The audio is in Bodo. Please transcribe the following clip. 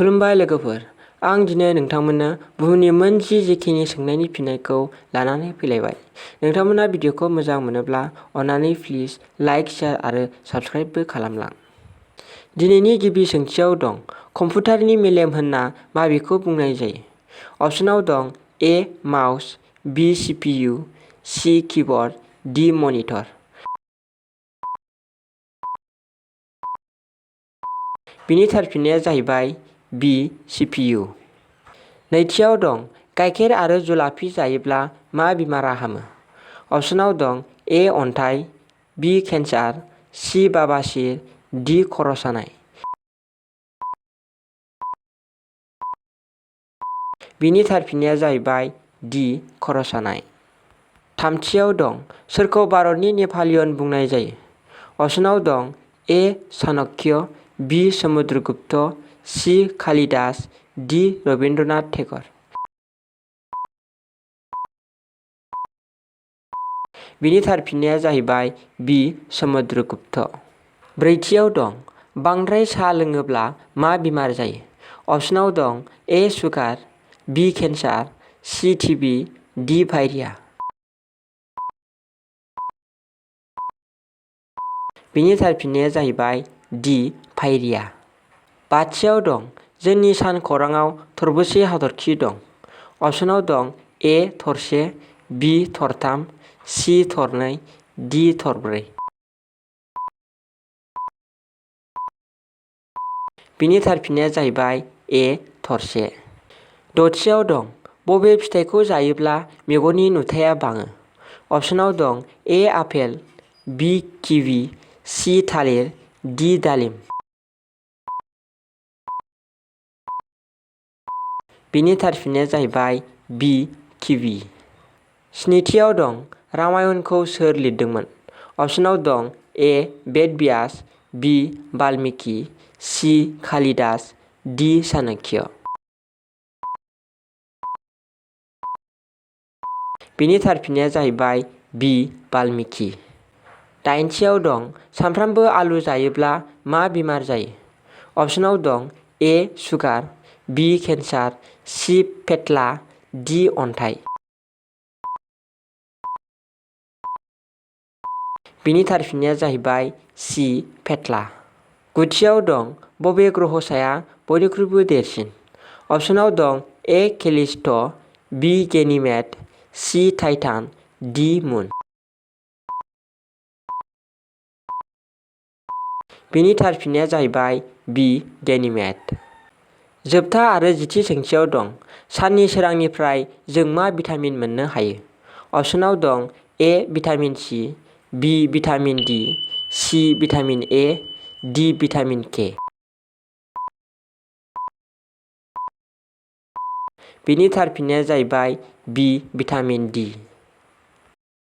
खुलुमबाय लोगोफोर, आं दिनै नोंथांमोननो बुहुमनि मोन 10 जिखिनि सोंनायनि फिननायखौ लानानै फैलायबाय। नोंथांमोना भिडिअखौ मोजां मोनोब्ला अन्नानै प्लिज लाइक, शेयार आरो साबस्क्राइबबो खालामलां। दिनैनि गिबि सोंथियाव दं कम्पिउटारनि मेलेम होनना माबेखौ बुंनाय जायो? अपसनाव दं A mouse, B CPU, C keyboard, D monitor. बिनि थार फिननाया जाहैबाय बि सिपिइउ। नैथियाव दं गाइखेर आरो जुलाफि जायोब्ला मा बेमारा हामो? अपसनाव दं ए अन्थाइ, बि केन्सार, सि बाबासिर, डि खर' सानाय। बिनि थार फिननाया जाहैबाय डि खर' सानाय। थामथियाव दं सोरखौ भारतनि नेप'लियन बुंनाय जायो? अपसनाव दं ए चाणक्य, बि समुद्रगुप्त, सि कालिदास, डि रबीन्द्रनाथ टेगर। बिनि थार फिननाया जाहैबाय बि समुद्रगुप्त। ब्रैथियाव दं बांद्राय साहा लोङोब्ला मा बेमार जायो? अपसनाव दं ए सुगार, बि केन्सार, सि टिबि, डि डायरिया। बिनि थार फिननाया जाहैबाय डि डायरिया। बाथियाव दं जोंनि सान खौराङाव थरबेसे हाथरखि दं? अपसनाव दं ए थरसे, बि थरथाम, सि थरनै, डि थरब्रै। बिनि थार फिननाया जाहैबाय ए थरसे। दथियाव दं बबे फिथाइखौ जायोब्ला मेगननि नुथाया बाङो? अपसनाव दं ए आपेल, बि किवि, सि थालिर, डि दालिम। बिनि थार फिननाया जाहैबाय बि किवि। स्निथियाव दं रामायणखौ सोर लिरदोंमोन? अपसनाव दं ए बेद व्यास, बि वाल्मीकि, सि कालिदास, डि चाणक्य। बिनि थार फिननाया जाहैबाय बि वाल्मीकि। दाइनथियाव दं सानफ्रामबो आलु जायोब्ला मा बेमार जायो? अपसनाव दं ए सुगार, बि केन्सार, सि फेत्ला, डि अन्थाइ। बिनि थार फिननाया जाहैबाय सि फेत्ला। गुथियाव दं बबे ग्रहसाया बयनिख्रुइबो देरसिन? अपसनाव दं ए केलिस्ट, बि गेनिमेड, सि टाइटान, डि मुन। बिनि थार फिननाया जाहैबाय बि गेनिमेड। जोबथा आरो 10थि सोंथियाव दं साननि सोरांनिफ्राय जों मा भिटामिन मोननो हायो? अपसनाव दं A vitamin C, B vitamin D, C vitamin A, D vitamin K. बिनि थार फिननाया जाहैबाय बि भिटामिन डि।